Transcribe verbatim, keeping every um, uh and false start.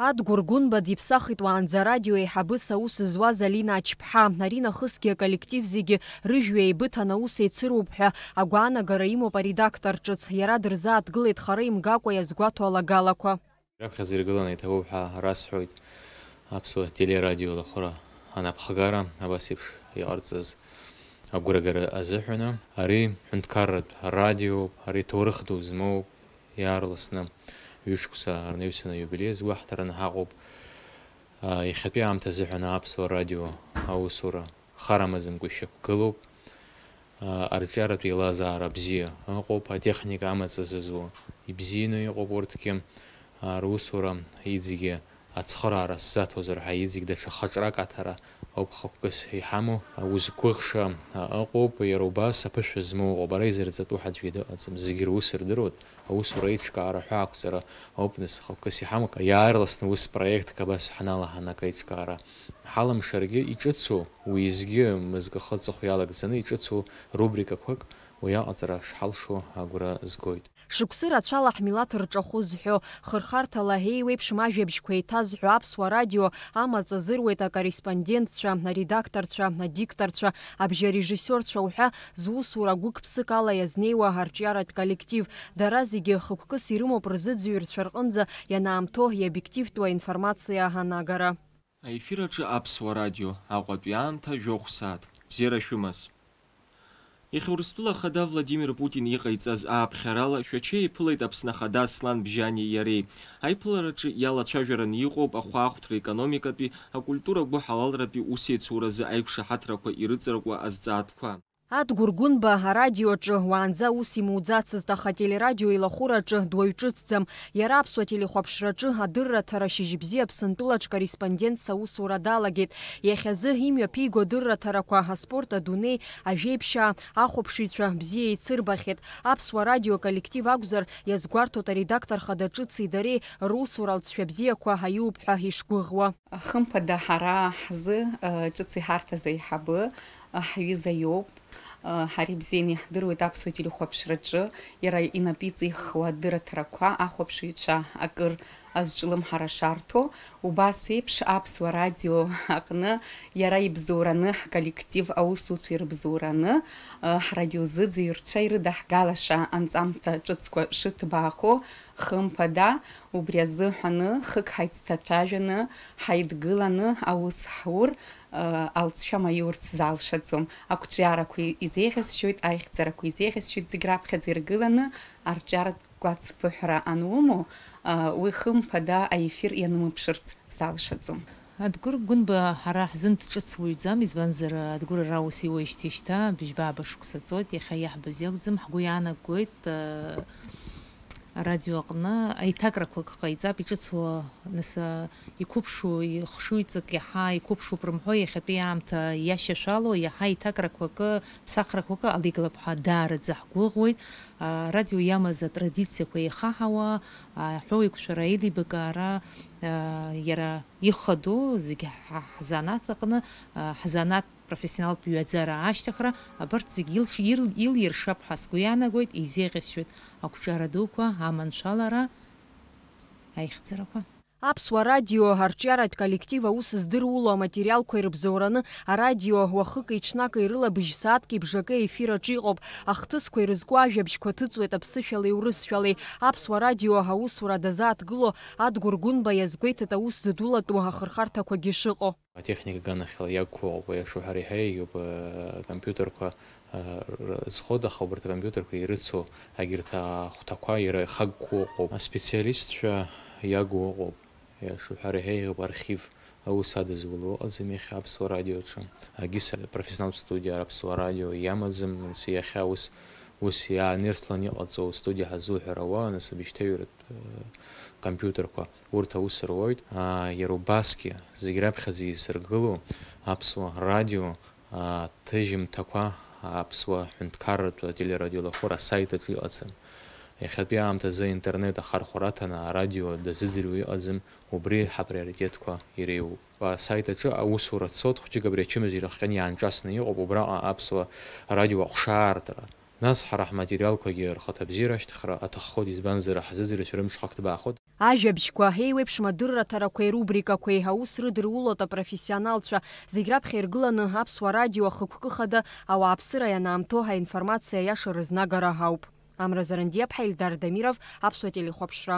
Адгәыр Гәынба диԥсахит уаанӡа арадио еиҳабыс аус зуаз Алина Ачԥҳа. Ари нахысгьы аколлектив зегьы рыжәҩа еибыҭан аус еицыруп ҳәа агәаанагара имоуп аредактор ҿыц. Иара дырзааҭгылеит хара имгакәа иазгәаҭо алагалақәа. Раԥхьаӡа иргыланы иҭабуп ҳәа расҳәоит аԥсуа телерадио лахәыра анапхгара, абас еиԥш иҟарҵаз агәрагара азыҳәаны. Ари ҳәынҭқарратә радиоуп, ари ҭоурых ду змоуп, иаарласны ҩышықәса рнаҩсан аиубилеи азгәаҳҭараны ҳаҟоуп. Иахьатәи аамҭа азыҳәан аԥсуа радио аусура хар амаӡамкәа ишьақәгылоуп. Арҿиаратә еилазаара бзиа ыҟоуп, атехника амаҵ азызуа ибзианы иҟоуп урҭгьы. Русура иҵегьы ацхыраара сзаҭозар ҳәа иҵегь даҽа хаҿрак аҭара ауп хықәкыс иҳамоу. Узқәыхша ыҟоуп, иара убас аԥышәа змоу ыҟоуп. Ара изырҵатәу ҳәа аӡәгьы дыҟаӡам, зегьы рус рдыруеит. Аусура аиҿкаара ҳәа ақәҵара ауп нас хықәкыс иҳамоу. Иаарласны ус проектк абас ҳналаҳан акы аиҿкаара ҳалымшаргьы иҿыцу, уеизгьы мызкы ахы аҵыхәа иалагӡаны иҿыцу рубрикақәак уи аҟаҵара шҳалшо агәра згоит. Шықәсы рацәала ҳмилаҭ рҿахәы зҳәо, хырхарҭала еиуеиԥшым ажәабжьқәа еиҭазҳәо аԥсуа радио амаҵ азыруеит акорреспондентцәа, аредакторцәа, адикторцәа, абжьарежиссиорцәа уҳәа зусура гәык-ԥсык ала иазнеиуа арҿиаратә коллектив. Дара зегьы хықәкыс ирымоуп рзыӡырҩцәа рҟынӡа ианаамҭоу иобиективтәу аинформациа анагара. Аефир аҿы Аԥсуа радио, Аҟәатәи аамҭа, жәохә сааҭ. Бзиара шәымаз. Иахьа Урыстәыла Ахада Владимир Путин иҟаиҵаз ааԥхьарала Шәача еиԥылеит Аԥсны Ахада Аслан Бжьаниеи иареи. Аиԥылараҿы иалацәажәараны иҟоуп ахәаахәҭра, економикатәи, акультура, гәыҳалалратәи усеицуразы аиқәшаҳаҭрақәа ирыҵаркуа азҵаатәқәа. Адгәыр Гәынба арадиоаҿы уаанӡа аус имуӡацызт, аха ателерадио илахәыраҿы дуаҩ ҿыцӡам. Иара аԥсуа телехәаԥшраҿы адырраҭара шьыжьбзиа Аԥсынтәылаҿ корреспондентс аусура далагеит. Иахьазы имҩаԥиго адырраҭарақәа аспорт, адунеи, ажәеиԥшьаа, ахәаԥшыҩцәа бзиа еицырбахьеит. Аԥсуа радио аколлектив акәзар, иазгәарҭоит аредактор хада ҿыци дареи русура алҵшәа бзиақәа аиуп ҳәа ишгәыӷуа. Хымԥада, ҳара ҳзы, ы, ҿыц иҳарҭаз аиҳабы, ы, ҳҩыза иоуп. Ы, ҳара ибзианы иаҳдыруеит аԥсуа телехәаԥшраҿы иара инапы иҵихуа адырраҭарақәа, ахәаԥшыҩцәа акыр азҿлымҳара шарҭо. Убас еиԥш аԥсуа радио аҟны иара ибзоураны, ҳколлектив аусуцәа ирыбзоураны, ы, ҳрадиозыӡырҩцәа ирыдаҳгалаша анҵамҭа ҿыцқәа шыҭбаахо, хымԥада, убри азыҳәаны хык ҳаицҭацәажәаны, ҳаидгыланы аус ҳур, ы, алҵшәа маиурц залшаӡом. Ақәҿиарақәа изеиӷьасшьоит, аихьӡарақәа изеиӷьасшьоит, зегь раԥхьаӡа иргыланы арҿиаратә гәацԥыҳәра анумоу, ы, уи хымԥада аефир ианумыԥшырц залшаӡом. Адгәыр Гәынба ҳара ҳзын дҿыц уаҩӡам, избанзар, Адгәыр ара ус иуеижьҭеи шьҭа быжьба-ааба шықәса ҵуеит, иахьа иаҳбаз иакәӡам, ҳгәы иаанагоит, ы, арадио аҟны аиҭакрақәак ҟаиҵап, иҿыцуа, нас, ы, иқәыԥшу, ихшыҩҵак иаҳа иқәыԥшуп рымҳәо, иахьатәи аамҭа иашьашәало, иаҳа аиҭакрақәакы, ԥсахрақәакы алеигалап ҳәа даараӡа ҳгәыӷуеит. Арадио иамаз атрадициақәа еихаҳауа, аҳәоу еиқәшәара, аилибакаара, ы, иара ихадоу зегь ҳа-, ҳзанааҭ аҟны, ы, ҳзанааҭ профессионалтә ҩаӡара ашьҭыхра, абарҭ зегь илш-, ил-, илиршап ҳәа сгәы иаанагоит, изеиӷьасшьоит ақәҿиара дуқәа, аманшәалара, аихьӡарақәа. Аԥсуа радио арҿиаратә коллектив аус здыруло аматериалқәа ирыбзоураны арадио уахыки-ҽнаки рыла быжь сааҭки бжакы ефир аҿы иҟоуп. Ахҭысқәа ирызку ажәабжьқәа ҭыҵуеит аԥсышәалеи урысшәалеи. Аԥсуа радио аусура дазааҭгыло Адгәыр Гәынба иазгәеиҭеит аус зыдулатәу ахырхарҭақәагьы шыҟоу. Атехника аганахьала иагқәоу ыҟоуп, аиаша уҳәар иаҳа иагьоуп, э, компиутерқәа, э, р-, зхода, аха убарҭ акомпиутерқәа ирыцу агьырҭ ахәҭақәа иара ихагқәоу ыҟоуп. Аспециалистцәа иагу ыҟоуп, аиаша уҳәар иаҳа иагьоуп, архив аус адызуло ыҟаӡам иахьа Аԥсуа радиоаҿы. Агьыс профессионалтә студиа Аԥсуа радио иамаӡам, нас иахьа ус, ус иаанирслан иҟаҵоу студиа ҳазуҳәар ауа, нас абжьҭаҩратә, э, компиутерқәа урҭ аус руеит. Аа, иара убасгьы, зегь раԥхьаӡа изыргыло Аԥсуа радио, аа, ҭыжьымҭақәа Аԥсуа ҳәынҭқарратә ателерадиолахәыра асаит аҿы иҟаӡам. Иахьатәи аамҭазы аинтернет ахархәара аҭаны арадио дазыӡырҩуа иҟаӡам, убри ҳаприоритетқәа иреиуоуп. Асаит аҿы аусура цоит, хәҷык абри ачымазара иахҟьаны иаанҿасны иҟоуп, убраҟа Аԥсуа радио аҟәшаартра Нас ҳара ҳматериалқәагьы рхаҭабзиара ашьҭыхра аҭаххоит, избанзар, ҳзыӡырҩцәа рымҽхак ҭбаахоит. Ажәабжьқәа, еиуеиԥшым адырраҭарақәеи рубрикақәеи аус рыдырулоит апрофессионалцәа, зегь раԥхьа иргыланы Аԥсуа радио ахықәкы хада ауааԥсыра ианаамҭоу аинформациа аиаша рызнагара ауп. Амра Зарандиаԥҳа, Ельдар Дамиров, Аԥсуа телехәаԥшра.